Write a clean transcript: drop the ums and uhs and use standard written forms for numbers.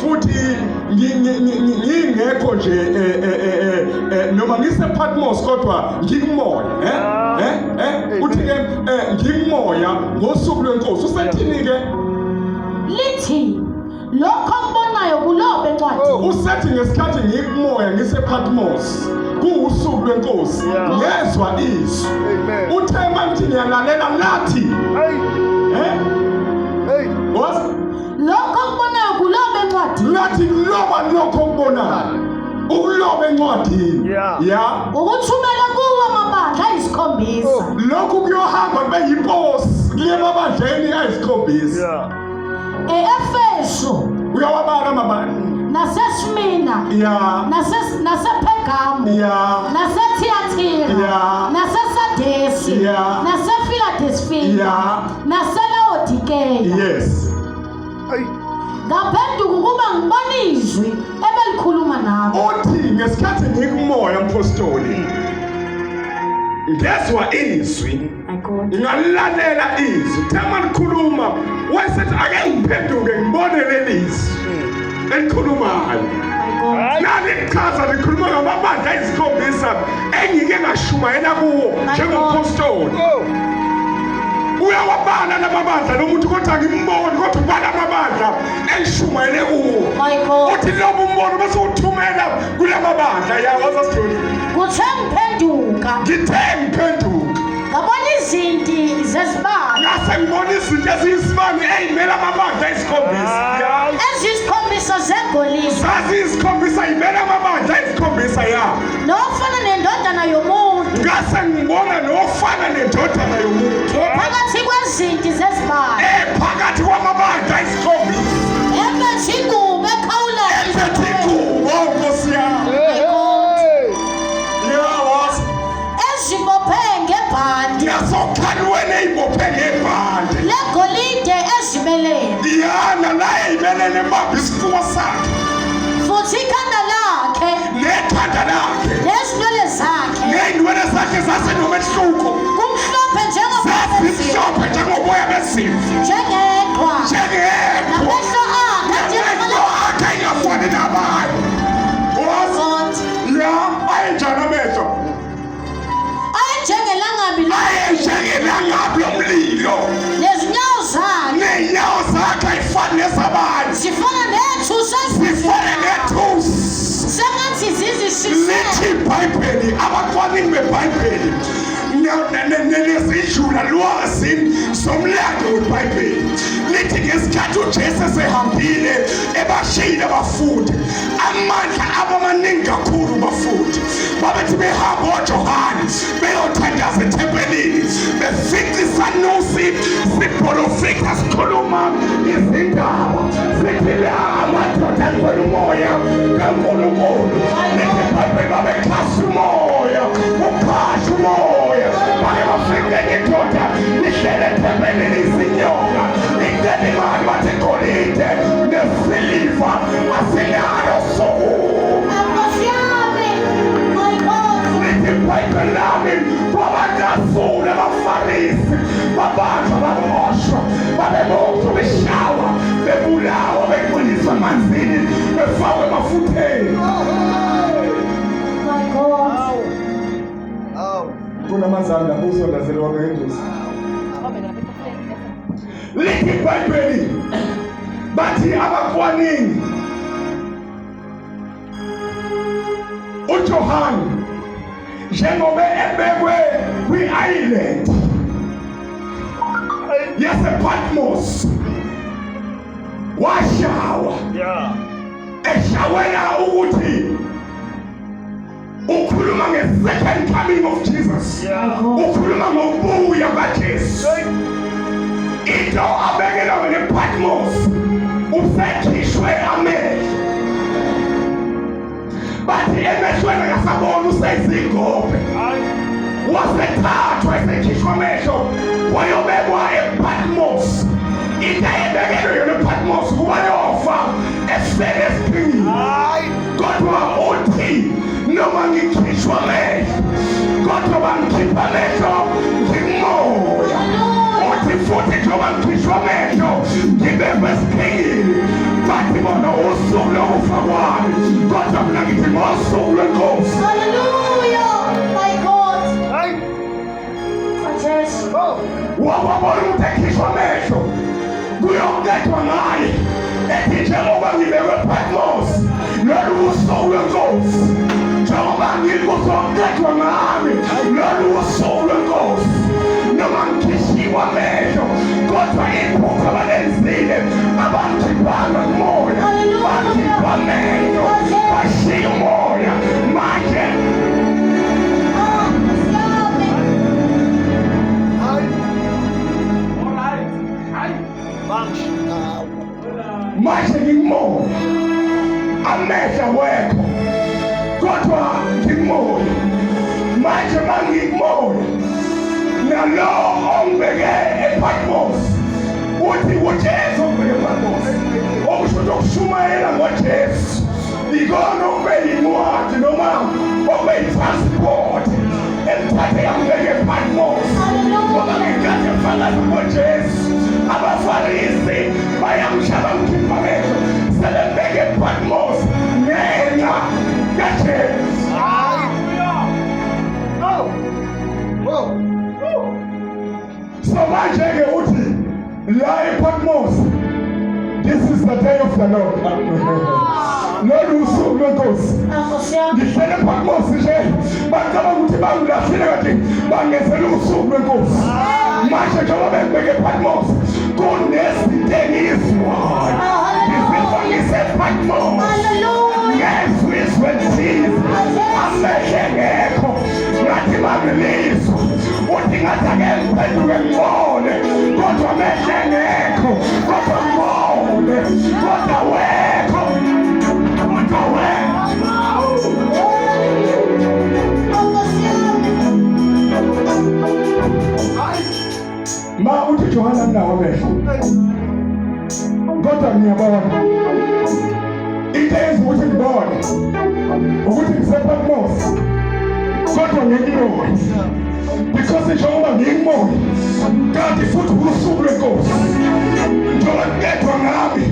Futhi ngingekho nje noma ngisePatmos kodwa ngikumoya, uthi ke ngikumoya ngosuku lwenkosi. Usethini ke? Lithi lokho okubonayo kulobe encwadini. Usethi ngesikhathi ngikumoya ngisePatmos kuwusuku lwenkosi ngezwa izwi. Uthe mangithi ngiyalalela lathi was lokho okubonayo kulobe encwadini. Lathi loba lokho okubonayo ukuloba encwadini. Ya ukuthumela kuwo amabandla ayisikhombisa. Lokhu kuyohamba kube yimposi kuye emabandleni ayisikhombisa. E-Efesu uyawabala amabandla, naseSmina, nasePhergamu, naseThiyathira, naseSadesi, naseFiladelfiya, naseLawodikeya. Yes. Ngaphenduka ukuba ngibone izwi ebelikhuluma nami. Uthi ngesikhathi ngikumoya mpostoli ngezwa izwi, ngalilalela izwi, thema likhuluma, wayesethi ake ngiphenduke ngibone leli zwi elikhulumayo. Nalichaza likhuluma ngamabandla ayisikhombisa engike ngashumayela kuwo njengomphostoli. Uyawabala lamabandla lo muntu, kodwa angimboni, kodwa ubala amabandla engishumayele kuwo. Uthi lobo umbono bese uthumela kulamabandla yawo azasidluli. Kuthe ngiphenduka, ngithe ngiphenduka ngabona izinti zezibani, ngase ngibona izinto eziyisibani ey'mela amabandla ayisikhombisa. Eziyisikhombisa zegolide, Zaziyisikhombisa, yimela amabandla ayisikhombisa ya. Nofana nendodana yomuntu, Ngase ngibona nofana nendodana yomuntu phakathi kwezinti zezibani, ephakathi kwamabandla ayisikhombisa, ephethe ingubo ekhawulayo, ephethe ingubo, nkosi yami. Ya was ezibophe ngebhandi nasokhalweni eyibophe ngebhande legolide ezibeleni. Yana la eyibeleni ebamba isifuba sakhe. Futhi ikhanda lakhe nekhanda lakhe nezinwele zakhe ney'nwele zakhe zasenomehluko, kumhlophe njengoboya bezimvu, zazimhlophe njengoboya bezimvu, njengeqhwa, njengeqhwa, namehlo akhe namehlo akhe engafani nabanye. Was ya ayenjani amehlo? Ayenjengelangabi, Ayenjengelangabi lomlilo, nezinyawo zakhe, ney'nyawo zakhe ayifani nezabanye, zifana nethusi, zifane nethusi, sengathi zizishisele. Lithi ibhayibheli, abacwaningi bebhayibheli nezinjula lwazi zomlando webhayibheli lithi ngesikhathi uJesu esehambile ebashiyile abafundi, amandla abo maningi kakhulu. Bafundi babethi behamba oJohane beyothandaza ethempelini, befica isanusi siprofita sikhuluma izindaba, sithi la madoda agcwele umoya kaNkulunkulu. Lithi ibhayibheli babekhasa umoya, ukhasha umoya. Bake bafike enye indoda ihlele ethempelini izinyoka, icela imali, bathi igolide nesiliva asinalo, sukuma. Nkosi yami, my God. Lithi ibhayibheli lami kwabacasula abafarisi, babanjwa, baboshwa, babeboshwa, beshawa, bebulawa, beqiniswa emanzini, befakwe emafutheni. My God. Kunamazanga uzondazela wami. Lithi ibhayibheli bathi abacwaningi uJohane njengoba ebekwe kwi-island yasePatmos washawa, eshawela ukuthi ukhuluma nge-second coming of Jesus, ukhuluma ngokubuya kaJesu. Into abekelwa ngePatmos, usekhishwe amehlo, bathi emehlweni akasabona, usezingophe. Wasethathwa esekhishwa amehlo wayobekwa ePatmos. Into ayebekelwe yona ePatmos kuba yofa efele esiphingini, kodwa uthi noma ngikhishwa amehlo, kodwa bangikhipha amehlo ngimoya. Uthi futhi njengoba ngikhishwa amehlo ngibekwe esiphingini, bathi bona usuku Ngokufa kwami, kodwa mina ngithi ngosuku lwenkosi. Hallelujah. My God. Hayi. Jesu. Oh. Wawabona ukuthi ekhishwa amehlo kuyoqedwa ngaye, ethi njengoba ngibekwe Patmos, lolu usuku lwenkosi, njengoba ngikuzoqedwa ngami, lolu usuku lwenkosi, noma ngikhishiwe amehlo, kodwa iphutha abalenzile, abangikhiphanga kumoya, bakhipha amehlo, bashiya umoya manje. Ah, Nkosi yami. Hayi. All right. Hayi. Bangishawa. Manje ngikumoya, amehlo awekho, kodwa ngikumoya. Manje mangikumoya, nalo ongibeke ePatmos, uthi uJesu ongibeke ePatmos, okusho ukuthi ukushumayela ngoJesu ikona okube yincwadi noma okube yi-transport emthathe yangibeke ePatmos, ngoba ngenkathi efakaza ngoJesu, abaFarisi bayamshaya, bamkhipha amehlo, sebembeke ePatmos ngenxa kaJesu. Hayi. Oh. Oh. So manje-ke uthi la ePatmos, this is the day of the Lord, lolu usuku lwenkosi. Ah, Nkosi yami. Ngihlele ePatmos nje, bacabanga ukuthi bangilahlile, kanti bangezela usuku lwenkosi. Manje njengoba bengibeke ePatmos, kunezinto engizwayo, ngizizwa ngisePatmos. Hallelujah. Ngezwe izwe elithize, amehlo engekho, ngathi mangilizwa, uthi ngathi ake ngiphenduke ngibone, kodwa amehlo engekho, kodwa ngibone, kodwa wekho, kodwa wekho. Oh, Nkosi yami. Hayi. Ma uthi Johana, nawo amehlo, kodwa ngiyabona. Into eyenza ukuthi ngibone ukuthi ngisePatmos, kodwa ngikumoya, because njengoba ngikumoya, kanti futhi usuku lwenkosi, njengoba kuqedwa ngami.